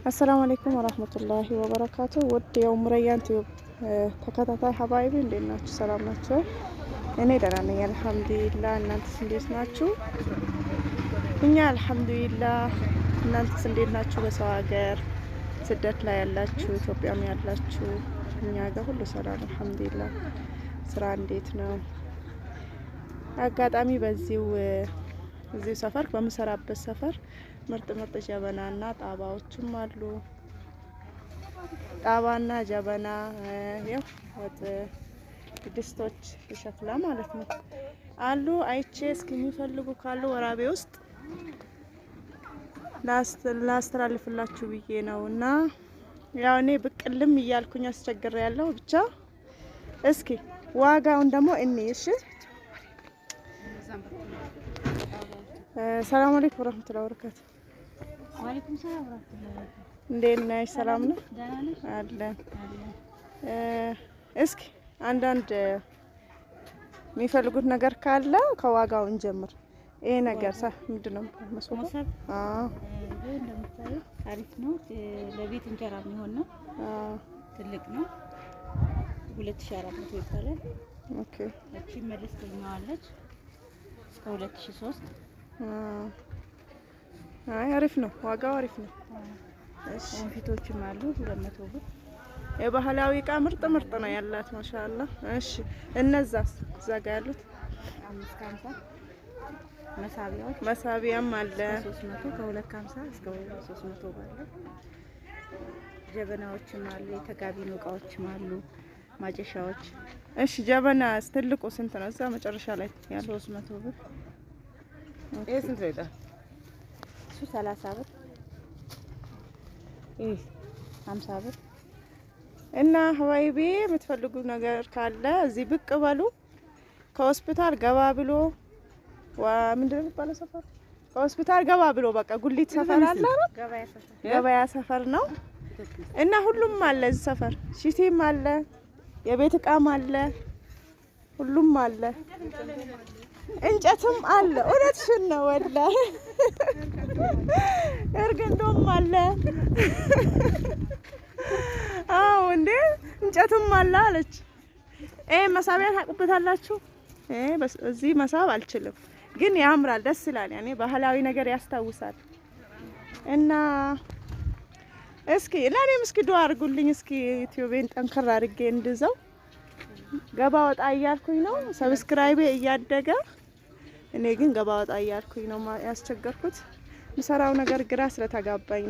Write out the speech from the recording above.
السلام عليكم ورحمة الله وبركاته። ውድ የኡምረያን ቲዩብ ተከታታይ حبايبي እንዴት ናችሁ? ሰላም ናችሁ? እኔ ደህና ነኝ الحمد لله። እናንተስ እንዴት ናችሁ? እኛ الحمد لله። እናንተስ እንዴት ናችሁ? በሰው ሀገር ስደት ላይ ያላችሁ፣ ኢትዮጵያም ያላችሁ፣ እኛ ጋር ሁሉ ሰላም الحمد لله። ስራ እንዴት ነው? አጋጣሚ በዚሁ እዚሁ ሰፈር በምሰራበት ሰፈር ምርጥ ምርጥ ጀበናና ጣባዎችም አሉ። ጣባና ጀበና ያው ወጥ ድስቶች ሸክላ ማለት ነው አሉ። አይቼ እስኪ የሚፈልጉ ካሉ ወራቤ ውስጥ ላስተላልፍላችሁ ብዬ ነው። እና ያው እኔ ብቅልም እያልኩኝ አስቸግሬ ያለው ብቻ እስኪ ዋጋውን ደግሞ እኔ እሺ። ሰላም አለይኩም ወራህመቱላሂ ወበረካቱ። ወአለይኩም ሰላም ወራህመቱላሂ ወበረካቱ። እንዴት ነሽ? ሰላም ነው ደህና ነሽ? አለን። እስኪ አንዳንድ የሚፈልጉት ነገር ካለ ከዋጋው እንጀምር። ይሄ ነገር ምንድን ነው? መሶብ። መሶብ። አዎ። ይሄ እንደምታዩ አሪፍ ነው። ለቤት እንጀራ የሚሆን ነው። አዎ። ትልቅ ነው። 2400 ይባላል። Okay። እቺ መለስተኛዋ አለች እስከ 2003። አዎ። አይ አሪፍ ነው፣ ዋጋው አሪፍ ነው። እሺ። ወንፊቶችም አሉ 200 ብር። የባህላዊ እቃ ምርጥ ምርጥ ነው ያላት ما شاء الله። እሺ እነዛስ እዛ ጋ ያሉት? 550 መሳቢያዎች። መሳቢያም አለ። 300፣ ከ250 እስከ 300 ባለው። ጀበናዎችም አሉ፣ የተጋቢኖ እቃዎችም አሉ፣ ማጨሻዎች። እሺ ጀበናስ ትልቁ ስንት ነው? እዛ መጨረሻ ላይ ያለው። 300 ብር። ይሄ ስንት ነው? ይጣ እሱ 30 ብር። ይሄ 50 ብር። እና حبايبي የምትፈልጉ ነገር ካለ እዚህ ብቅ በሉ። ከሆስፒታል ገባ ብሎ ምንድን ነው የሚባለው ሰፈር? ከሆስፒታል ገባ ብሎ በቃ ጉሊት ሰፈር አለ አይደል? ገበያ ሰፈር። ገበያ ሰፈር ነው እና ሁሉም አለ እዚህ ሰፈር። ሽቲም አለ፣ የቤት እቃም አለ፣ ሁሉም አለ፣ እንጨትም አለ። እውነትሽን ነው والله፣ እርግንዶም አለ። አዎ እንዴ እንጨትም አለ አለች። ይሄ መሳቢያ ታውቁበታላችሁ? ይሄ እዚህ መሳብ አልችልም፣ ግን ያምራል፣ ደስ ይላል። ያኔ ባህላዊ ነገር ያስታውሳል። እና እስኪ ለእኔም እስኪ ዱአ አድርጉልኝ። እስኪ ዩቲዩቤን ጠንከር አድርጌ እንድዘው ገባ ወጣ እያልኩኝ ነው። Subscribe ኤ እያደገ እኔ ግን ገባ ወጣ እያልኩኝ ነው ያስቸገርኩት። ምሰራው ነገር ግራ ስለተጋባኝ ነው።